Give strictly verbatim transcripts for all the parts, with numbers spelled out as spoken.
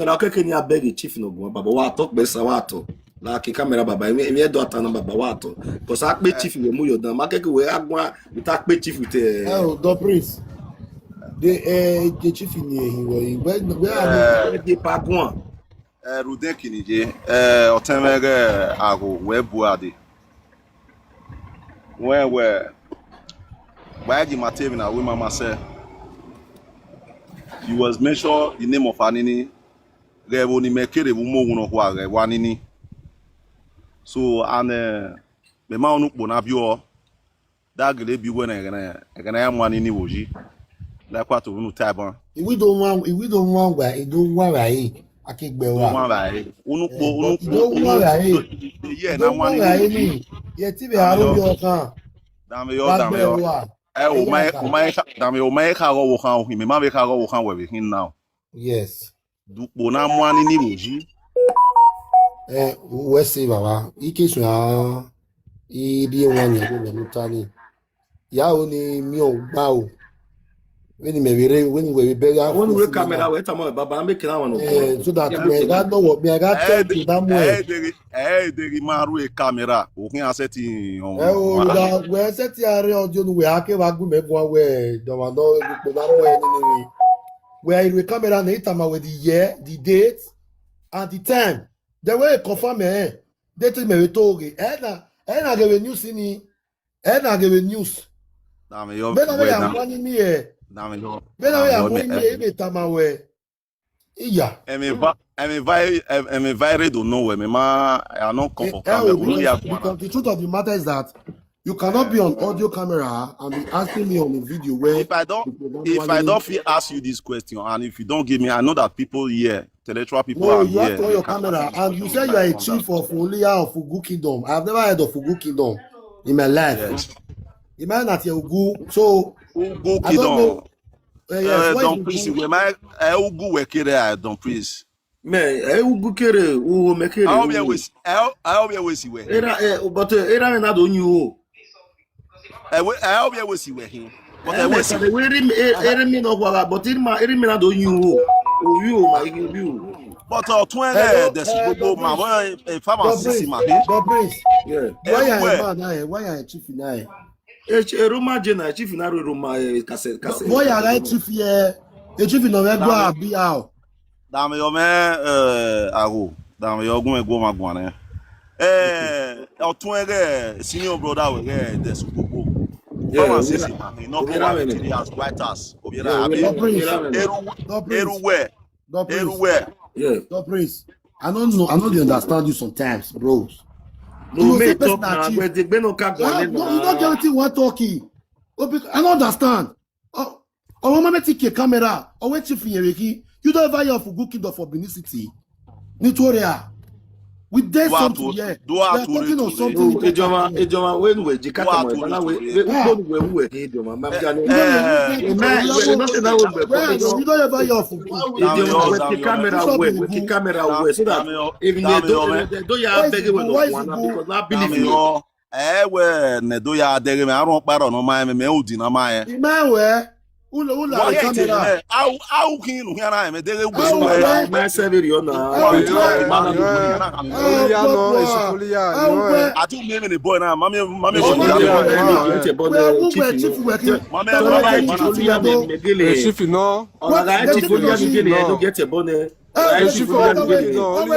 Camera, okay, can you beg the chief no go, Baba? What talk, best, what talk? Like a camera, Baba. If you don't attend, Baba, what talk? Because I pay chief, you move your damn. I can't wait, I go with that pay chief with a. Oh, the prince. The, uh, the chief in here, he was, where, where are the park one? Ruden Kinije, Otemege Ago, where Buadi. When, where, why the Matevina, we mama say, you was mentioned the name of Anini, Revoni Mekere, Wumo, Wuno, Wanini. So, and, uh, the man who put up your Dagele bi wena egana egana ya mwani ni woji. Like what unu taban. Iwi do wan iwi do wan wa e do wan wa e akigbe wa. Wan wa e. Unu po unu po. Do wan wa e. Yeah, na wan wa e ni. Ye ti be aro yo kan. Dame yo dame yo. Eh, o mai o mai ka dame o mai ka go wo kan o mi ma be ka go wo kan we hin now. Yes. Dukpo na mwani ni woji. Eh, we say baba, ike so ya ibi wan ni go na mutani. Ya o ni mi o gba o. When me we when we be ya. When we camera we tamo baba make that one. Eh, so that me ga no wo me ga tell you that more. Eh, deri eh deri maru e camera. O kin asset on. Eh, o da we set ya re audio nu we ake wa gu me gwa we do wa no dukpo na mo e ni ni. Where you camera na itama with the year, the date, and the time. The way you confirm eh, date me we told eh na eh na give news ni eh na give news. Na me yo. Be na we am money me eh. Na me yo. Be na we am money me eh be tama we. Iya. Emi va emi va emi va re do no we me ma I no come for camera. Because the truth of the matter is that you cannot be on audio camera and be asking me on a video where if I don't if I don't feel ask you this question and if you don't give me, I know that people here, intellectual people no, are you here. Have to on your camera and you say you are a chief of Olia of Ugu Kingdom. I've never heard of Ugu Kingdom in my life. Yes. Imagine that you Ugu. So Ugu Kingdom. Uh, yes, uh, Don Prince, where my uh, Ugu Wekere, Don Prince. Me, e ugu kere, uwo me kere. Awo bia wesi, awo bia wesi we. Era eh, but eh, era me na do nyu o. E we, awo bia wesi we hin. But e wesi. We ri me, eri me no kwa, but eri ma, eri me na do nyu o. O yu o ma igi bi o. But o tun e de si gbogbo ma mo e fa ma sisi ma hin. But please. Yeah. Why are you man na? Why are you chief na? Eruma je na chief na Eruma kase kase. Boy, I like chief here. The chief no we go abi how. Dame yo me eh ago. Dame yo gun ego ma gun ne. Eh otun ege senior brother we ge de su popo. Yeah, we see man. No go one three as white as. Obiera abi. Eru eru we. Everywhere. Yeah. No, please. I don't know. I know they understand you sometimes, bros. No, you me talk now. Where the Beno can go. No, you don't get anything one talking. I don't understand. Oh, oh, mama take your camera. Oh, wait if you You don't ever hear of Ugu Kingdom for Benin City. Nitoria. We did something here. We are talking on something. Ejoma, Ejoma, when we Jikata, we we we we we Ejoma, Mamjani. You don't ever hear of Ugu Kingdom. Ejoma, we camera we, we camera we, so that even they don't, they don't have beg with one because not believe you. Eh, we ne do ya dere me aron paro no ma me me udi na ma e. Ime we. Ula ula camera. Au au kin nu ya na me dere ugbe so we. Ma se bi ri ona. Ati me me ne boy na ma me ma me. Ma me ma me. Chief no. Ola ga chief Olia ni gele no get e bone. Eh, chief Olia ni gele no. Ola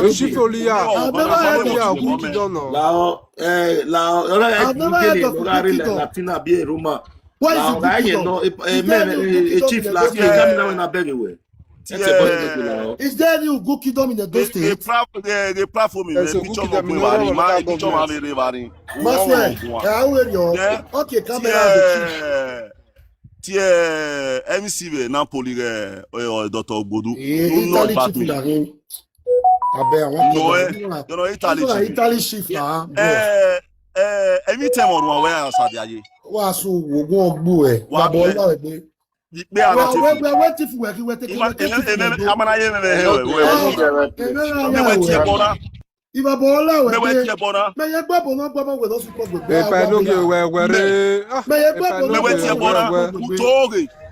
ga chief Olia. I've never heard of Ugu Kingdom. Lao eh lao ola ga chief gele no ga re Latina bi Eruma. What is Ugu Kingdom? No, eh, me, eh, chief last year, come now and I beg you. Is there any Ugu Kingdom in the state? They platform me. Picture of me. Picture of me. Maswe, eh, how are you? Okay, camera. Tie M C V Napoli ge oyo Doctor Ogbodu. No bad me. Abeg, I want to. No, eh, you know Italy chief. Italy chief na. Eh, eh, every time on one way outside there. Wa so wo go gbu e. Wa bo la e. Ipe ara ti. Wetin fi wẹ kí wẹ tẹ́kí wẹ tẹ́kí fi wẹ. Amana ye meme he we we. Meme ti ẹ bọ́ra. Ìbá bọ̀ ọ́lá wẹ̀. Meme ti ẹ bọ́ra. Mẹyẹ gbọ́ bọ̀ náà gbọ́ bọ̀ wẹ̀ lọ́sùn pọ̀ gbẹ̀gbẹ́. Ìpẹ́ ló gé wẹ̀ wẹ̀ rẹ̀. Mẹyẹ gbọ́ bọ̀ náà gbọ́ bọ̀ wẹ̀. Utoge.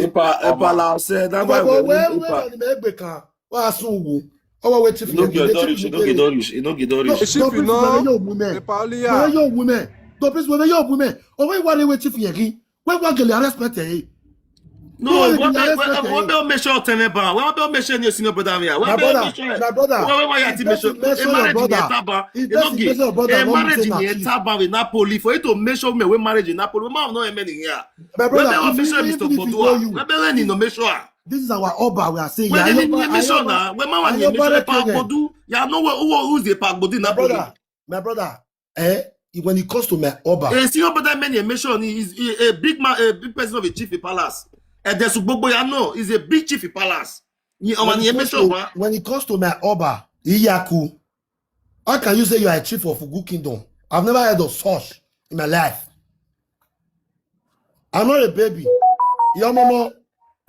Epa, Epa la se, that guy Ọmọ will wee win wee Epa. na n'ime egbe ka ọ asụ ugwu. Ọ wa wee chief No ya get gị, Dorish, chief no ya get gị. Dorish, no get Dorish. Chief, Don't please no. Were your women. Epa Olia. Were your women. Don't please were your women. Ọ wee were wee chief ya gị. Wee were gị respect ya. No, No, what you be are what respected. What be make sure tell me ba? What be make sure your senior brother me? My What be brother, make sure? my brother, Why why you if to make sure? person mention A your marriage in brother, Etaba. if You no person mention your get brother, a no mean marriage say in na chief. Etaba with Napoli for you to make sure me we marriage in Napoli. We man no many here. My When brother, my if you, official even Mister if you go Bodua, you, we be ready no make sure. This is our Oba we are saying. When Yeah, they Yoruba, need make sure Yoruba, na, when man want Yoruba make sure Red pa Kenya. Bodu, you know where who who's the pa Bodu My Napoli. Brother, my brother, eh? When it comes to my Oba, A senior brother many a make sure he is a, a big man, a big person of a chief in palace. And there's Gbogbo ya know is a big chief in palace. Ni ọmọ when ni it make comes sure to, wa. When it comes to my Oba, Iyaku, how can you say you are a chief of Ugu Kingdom? I've never heard of such in my life. I'm not a baby. Your mama,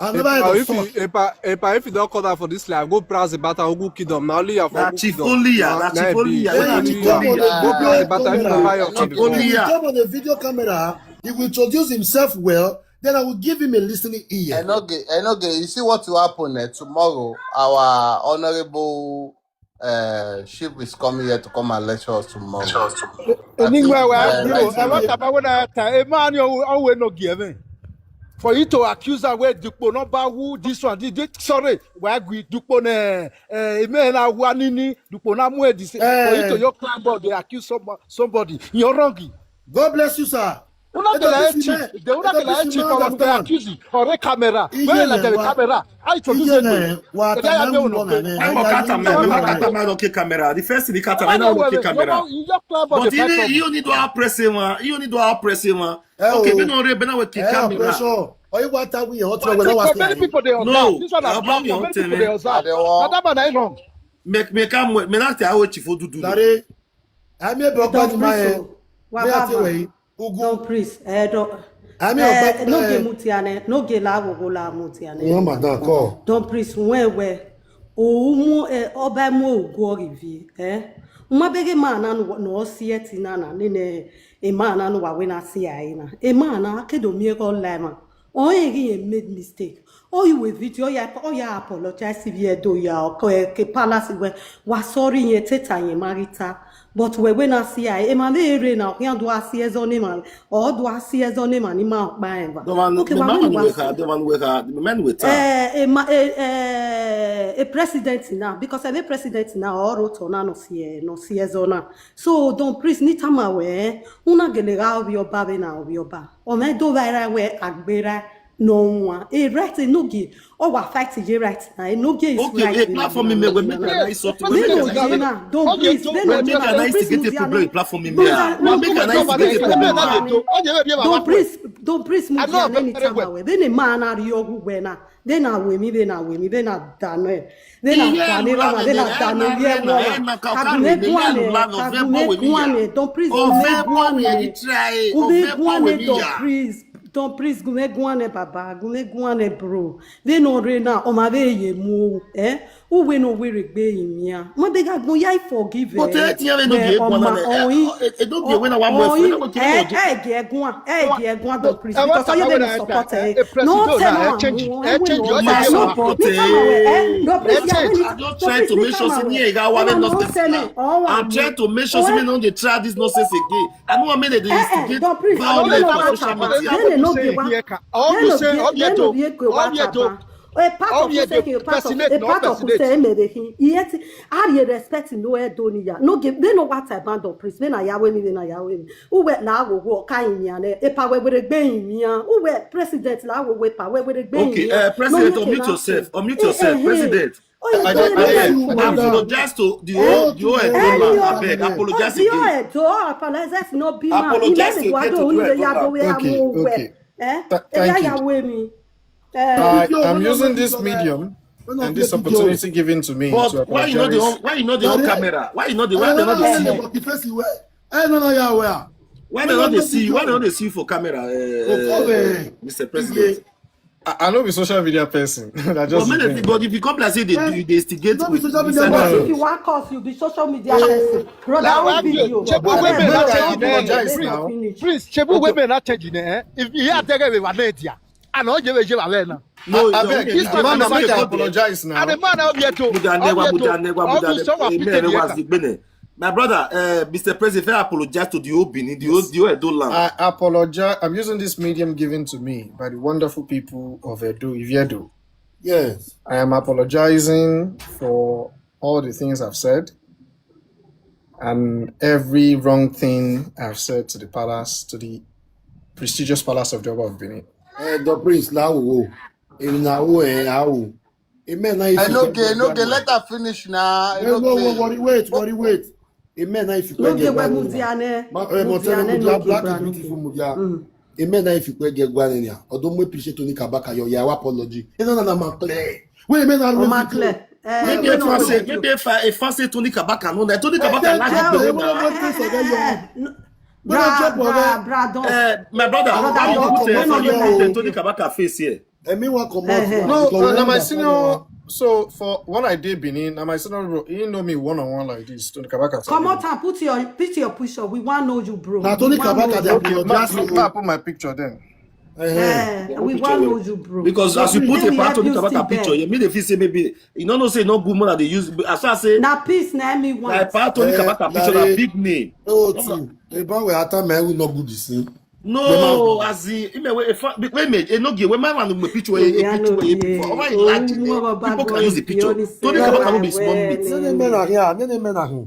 I've never heard Epa, of if you, such. Epa, Epa, if you don't call that for this life, go browse about Ogu Kingdom. Now only you for Na Ogu chief Kingdom. only ya, Na- na na chief be. only ya, Na na be chief you. only ya, Go na browse But I Kingdom. feel buy your Chief Kingdom. only He will ya. come on a video camera. He will introduce himself well. Then I will give him a listening ear. Enoge, Enoge, you see what will happen eh? Tomorrow. Our honorable uh, chief is coming here to come and lecture us tomorrow. Anywhere where Uh, you know, right I want now. to buy when I time. A man you always no give in. For you to accuse her where Dukpo number who this one, this, this, sorry, where we Dukpo ne, eh, man, I want nini Dukpo na mwe this. For you to Eh, your clan board, they accuse somebody, somebody. You're wrong. God bless you, sir. Una Hey, ke la don't chief, man. they una Hey, ke la don't chief, man our we understand. Accuse you. Or a camera. Where Iye like ne the wa. Camera? I introduce Iye you. ne wa The ta guy na they will wu not wa pay. ne. I'm Ya a cat wu man, wa I'm a na cat ne. Man, okay, camera. The first thing the cat Why man, no okay, way? Camera. You your clan board But they you fight need trouble. You need to press him, uh, you need to press him, uh. Eh, Okay, oh. we no ready now with Eh, camera. Pressure. Oh, you want that we hot But we so was many there. people they No, observe. This one I has want blocked. you Many to tell people they me. observe. Adewo. That man is wrong. Make me come with me not tell what chief do do. Dare, I may be Don open my Priso, me at whatever. Way. Ugu. Don Priso, eh, don, I may eh, open no ge my. mutiane, no ge la wo la mutiane. No, madam, call. Don Priso, when we, o mu, eh, oba mu ogo rivi, eh. Uma bege man na no no si eti na na ne ne e man na no wa we na si ai na. E man na ke do mi e ko lai ma. O e gi e made mistake. O you we video ya o ya apologize if you do ya o ke ke palace we wa sorry yen teta yen marita. But we we na si ai e ma me ere na o yan do a si ezo ni ma o do a si ezo ni ma ni ma pa en ba. The one, Okay, the wa man we we wa with si. her, the one we with her, the man with her. Eh, e ma e eh e president na because every president na o ro to na no si e no si ezo na. So Don Priso ni tama we eh, una gele ga obi oba be na obi oba. O me do ba ra we agbera no one. E right e no ge. O wa fight ye right na e no ge is Okay, right. A platform me, we make a nice sort. We They make a no nice ye sort. na Don Okay, Priso. so They We no make ye a na Don nice Priso. to get a They no problem ye with platform me. Don We Priso, make a Don nice to Priso, get a Don problem. Priso, Don't Don Priso, Don Priso, I know Mutiane, very Tama well. we. They ne man are you when they na we me they na we me they na done. They na Iye done lu la Rama me they de, na eh, done na ye re na, eh, Rama. na ka ka me, me ya lu la no ve bo we mi ya. Kagume guane, Don Priso, O gume ve bo we mi guane. try, o Gume ve bo we mi guane, Don ya. Priso, Don Priso, gume guane baba, gume guane bro. They no re na o ma ve ye mu eh. Uwe no we regbe imia. Ma be ga gbon ya forgive. But eh, ti ya we no be egbo na me. Eh, eh, eh, no be we na wa mo we na mo kiri Eh, ojo. Eh, ge egwa, eh, ge egwa Don Priso. I want Because to you know dey that support eh, eh. eh, president No, say na no, eh, change it. no, Eh, change it. no, Ma Okay, no, support no, eh. no, I just trying to make sure say me ga wa no, nonsense say now. No, oh, I'm trying to make sure say me no dey try this nonsense again. I no want make they dey Eh, eh, instigate Don Priso, violence no, for no, social no, media. no, no, no, All you say, all you do, all you do. A part of who say a part of a part of who say me dey hin. Yet I dey respect no e do ni ya. No give they no what I ban Don Priso. When I ya we me, when I ya we me. Who we la wo wo ka yin ya ne. E pa we we gbe yin ya. Who we president la wo we pa we we gbe yin. Okay, uh, President, unmute yourself. Unmute yourself, President. Oh, I, yeah, I, yeah, I, yeah. I apologize to the whole, the whole Eh, Edo eh, land. yeah. I beg, Oh, apologize the again. Edo, apologize no be man. Apologize He again made to the the Edo Edo land. Land. Okay, okay. Eh? Th- Eh, yeah, thank yeah, you. we me. Eh, I Video, am no, no, using no, this no, medium no, no, and this no, no, opportunity given to me to But why you know the apologize. on, why you know the on Daddy, camera? Why you know the I why they don't not know dey see the you? monkey face you wear. I don't know ya where. Why they no dey see you? Why they no dey see you for camera, uh, Mister President? I, I no be social media person. I just But, but if you come like say they do, they instigate. No be social media person. If you want cause, you be social media person. Brother, who be you? Shebu women not change apologize there. Now. Prince, Shebu women not change there. Eh? If you have to get with Nadia, I know you will give a now. No, I beg, this man, man make I make apologize now. And the man of Yeto. Mudanewa, Mudanewa, Mudanewa. My brother, uh, Mister President, if I apologize to the whole Benin, the whole, the whole Edo land. I apologize. I'm using this medium given to me by the wonderful people of Edo, Iviedo. Yes. I am apologizing for all the things I've said and every wrong thing I've said to the palace, to the prestigious palace of the Oba of Benin. Eh, the prince, now, oh, in now, eh, how? Amen. I no get, no get. Let her finish now. Wait, wait, wait, wait, wait, wait. Amen. If you No get get why one, Mudiane. Ma- eh, Montana Mudiane Mudia, no black get is beautiful one. Mudia. Amen. If you get one, yeah. Although we appreciate Tony Kabaka, your, your apology. You know, no, no, man, clear. Wait, amen. I Oh, don't my clear. Eh, Maybe we if no I go say, do. maybe if I, if I say Tony Kabaka, no, that Tony Kabaka then like tell the me way what now. I'm going to forget you. Eh, no. When I Bra, drop bra, over- bra, don't. Uh, my brother, Brother, how you don't put come uh, on how you your put own. uh, Tony Kabaka face here? And me want come out. Eh, eh. No, Because uh, na when my I- senior. So for when I did Benin, na my senior bro, he know me one on one like this. Tony Kabaka. Come out and put your put your push up. We want know you, bro. Now Tony We want Kabaka, know they you. Okay, apologize ma- to ma- you. put my picture then. Eh, eh. Eh, we want know you, bro. Because as you Let put me a part help of the you Kabaka still picture, there. you made the feel say maybe you don't know say no good more than they use. But as I say, Na peace na me like want. part Tony Eh, Kabaka picture like- na big name. Oh, too. The boy we attack me, I will not good this thing. No, as in, I mean, if I, wait, wait, no give. When my man with picture, a Yeah, picture, no, a yeah. picture. Why you Oh, like it? more about People bad can use the boys, picture. honest. Tony Yeah, Kabaka no be small well, meat. Nene men are here. Nene men are here.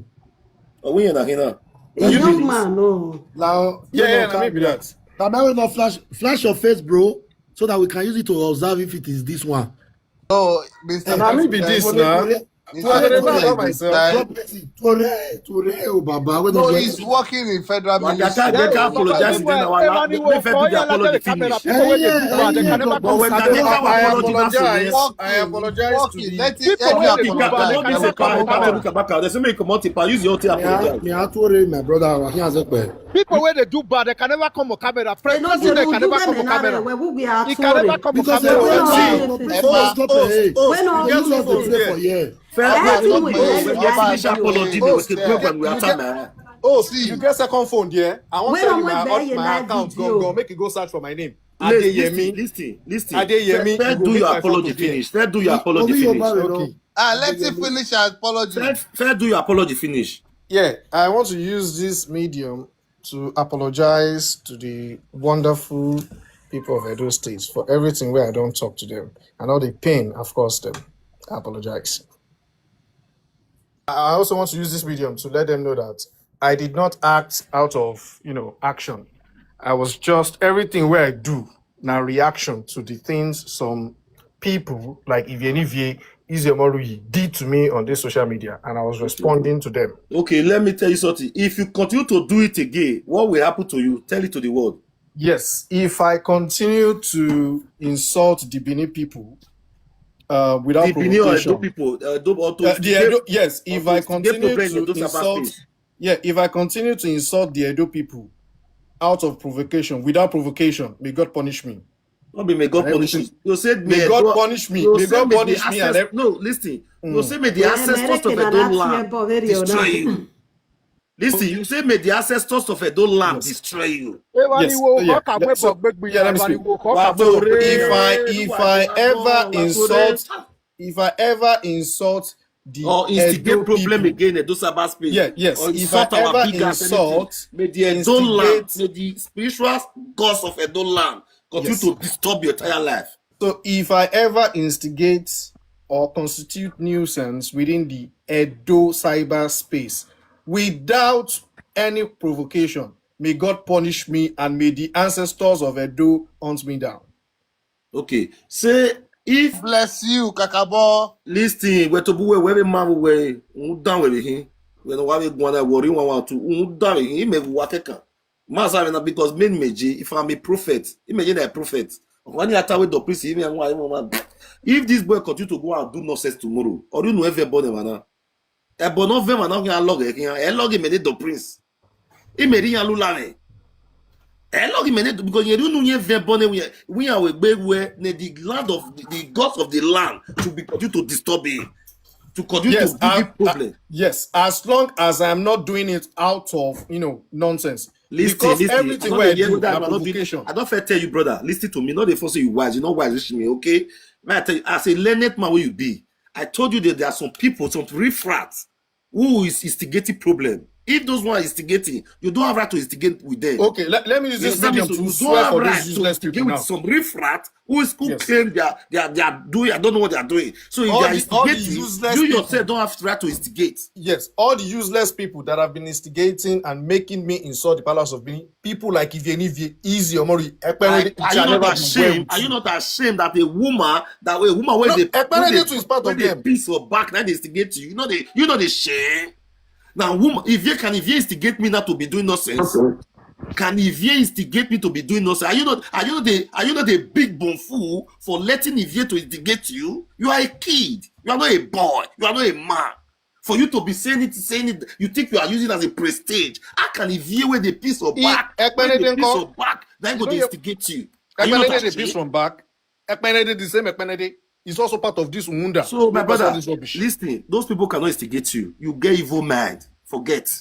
Oh, we are here now. A young man, no. Now, Yeah, you yeah, know, na me be that. Now, now we not flash, flash your face, bro, so that we can use it to observe if it is this one. No, Mister Na me be this now. Tore, Tore, tore, tore, myself. Tore, Tore, oh, Baba, we No, don't he's working in federal Waka ministry. can't get apologize in our life. They fit do the apology finish. People wey dey do bad, they can never But when come they out. take our I apology, that's apologize. yes. I apologize to Working. the Let it People every wey dey People do can bad, don't they be can never come surprised. out. Tony Kabaka, they say make you comot the power, use your own Yeah, apologize. me, I told my brother, he has a pen. People wey dey do bad, they can never come on camera. They no say President we can do never men come on na camera. we we are He can never Tore. come on Because they camera. Well, don't no, see. no, no, First, stop no, it. no, Hey, no, you no, know what they no, play for here. Fair Eh, play, anyway, no good. anyway, When you get anyway. finish apology, Oh, we can yeah. go when we You attack get- now. Oh, see, you get second phone there. I want When to tell I you my, went there, you my like account. video. Go, go, make it go search for my name. Listen, Adeyemi. listen, listen. Adeyemi, Fair you go do make your my apology photo there. finish. Fair do your apology Obi finish. Yoba, Okay. Ah, let him finish her apology. Fair, fair do your apology finish. Yeah, I want to use this medium to apologize to the wonderful people of Edo State for everything where I don't talk to them and all the pain I've caused them. I apologize. I also want to use this medium to let them know that I did not act out of, you know, action. I was just, everything where I do now reaction to the things some people like Ivie Nivie, Ize Omoruyi did to me on this social media, and I was responding to them. Okay, let me tell you something. If you continue to do it again, what will happen to you? Tell it to the world. Yes, if I continue to insult the Benin people uh, without The Benin or provocation, Edo people, uh, Edo, or to uh, the Edo, yes, if or I to instigate continue problem in to Edo Saba insult, space. Yeah, if I continue to insult the Edo people out of provocation, without provocation, may God punish me. What be may God And punish you? everything. You said May may God God punish me. You May say God may the punish me and ancestors, ev- no, listen. You Mm. say may the Yeah, ancestors of American Edo and land African very destroy honest. You. Listen, you say may the ancestors of Edo land Yes. Destroy you. Yes, yeah, yeah. So, yeah, let me speak. Wa If I tore, if I wa ever tore, wa tore. insult, if I ever insult the Or instigate Edo problem people, again in Edo Saba space. Yeah, yes. Or If insult I our ever big ass, insult, anything. May the Edo land, instigate, may the spiritual gods of Edo land continue yes, to disturb your entire life. So if I ever instigate or constitute nuisance within the Edo cyberspace without any provocation, may God punish me and may the ancestors of Edo hunt me down. Okay. Say if Bless you, Kakabo. Listen, we to buwe we man we un down with him. We no wa we gwana worry one one two. Un down with him. He may work can. Master na because men meji, if I'm a prophet, he may a prophet. When you attack with the priest, he may one one. If this boy continue to go and do nonsense tomorrow, or you know everybody man. E bono ve man na log e log me the prince. He may ri lula me. Ẹ lọ rí mẹ́lẹ́ because yẹn nínú yẹn fẹ́ bọ́ ní wíyà wíyà wẹ̀ gbé wẹ̀ ní the land of the, the gods of the land to be continue to disturb him, to continue Yes, to give I, him problem. Yes, as long as I'm not doing it out of, you know, nonsense. Listen, Because listen. Everything I where I don't hear do that, na I don't do- provocation. I don't fair tell you, brother. Listen to me. Not the first thing you wise. You know wise, listen me, okay? Man, I tell you, as a learned man where you be, I told you that there are some people, some riffraff, who is instigating problem. If those one are instigating, you don't have right to instigate with them. Okay, let, let me use You this understand me? medium So to you swear don't for have those right to useless instigate people with now. Some riffraff who is who Yes. claim they are they are they are doing. I don't know what they are doing. So if All they are the- all the instigating, useless you people. Yourself don't have right to instigate. Yes, all the useless people that have been instigating and making me insult the palace of Benin, people like Ivie Nivie, Easy Omori, Are, Ekperede, it are you shall never not be ashamed? Well Are you with not ashamed that a woman that a woman when No, they Ekperede when they, too is part when of they them. Piss your back, that they instigate you? You know they you know they shame. Now woman, if you can if you instigate me now to be doing nonsense, can Ivie instigate me to be doing nonsense? Are you not are you not a are you not a big bone fool for letting Ivie to instigate you? You are a kid. You are not a boy. You are not a man. For you to be saying it, saying it, you think you are using it as a prestige. How can Ivie where they piss your If back? When they Ekperede piss nko, your back, then go you they know, instigate you. Are you not Ekperede dey piss ashamed? From back. Ekperede the same Ekperede is also part of this wonder. So my Don't pass all brother, this rubbish. Listen, those people cannot instigate you. You get evil mind. Forget.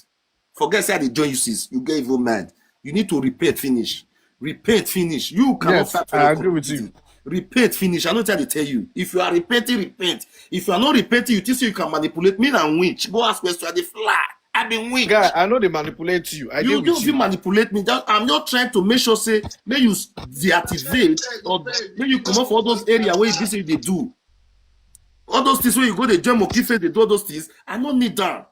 Forget say they join you since. You get evil mind. You need to repent finish. Repent finish. You cannot Yes, fight for I your agree with community. You. Repent finish. I know what I tell you. If you are repenting, repent. If you are not repenting, you think say you can manipulate me and winch. Go ask question. I dey fly. I been winch. Guy, I know they manipulate you. I You deal with don't even you. Manipulate me. That, I'm not trying to make sure say may you s- deactivate or may you come up for all those areas where you busy they do. All those things where you go, they join monkey face, they do all those things. I don't need that.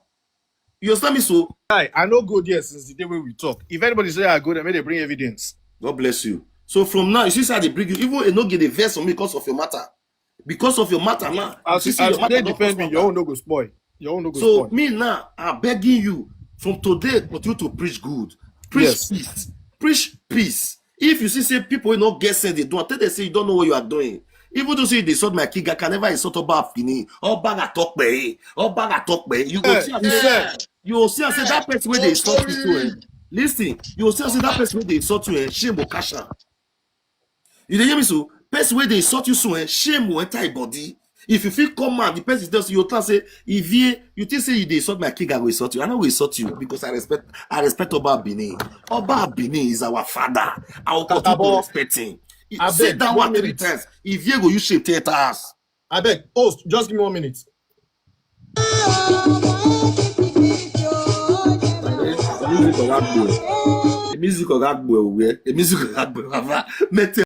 You understand me? So Guy, I know go there since the day when we talk. If anybody say I go there, may they bring evidence. God bless you. So from now, you see how they bring you, even a no get a verse on me because of your matter. Because of your matter now. As You you, see as your you matter dey don defend cross me, matter. Your own no go spoil. Your own no go So spoil. Me now, I'm begging you from today, continue to preach good. Preach Yes. Peace. Preach peace. If you see say people will not get sense, they don't tell them say you don't know what you are doing. Even though say they insult my king, I can never insult Oba Fini. Oba Atokpe. Oba Atokpe. You go Eh, see, he and say, said, you go see and say that person where they insult you to. Eh. Listen, you go see and say that person where they insult you, eh, shame will catch am. You dey hear me so? Person where they insult you so, eh, shame will enter your body. If you feel come out, the person tells you, you tell say, if you you think say you dey insult my king, I will insult you. I know will insult you because I respect I respect Oba Benin. Oba Benin is our father. I will continue to Abo, respect him. I Say beg, that one one three minute. Times. If you go, you shame ten times. I beg, host, just give me one minute. Music of that boy. The music of that boy. Where the music of that boy. Mete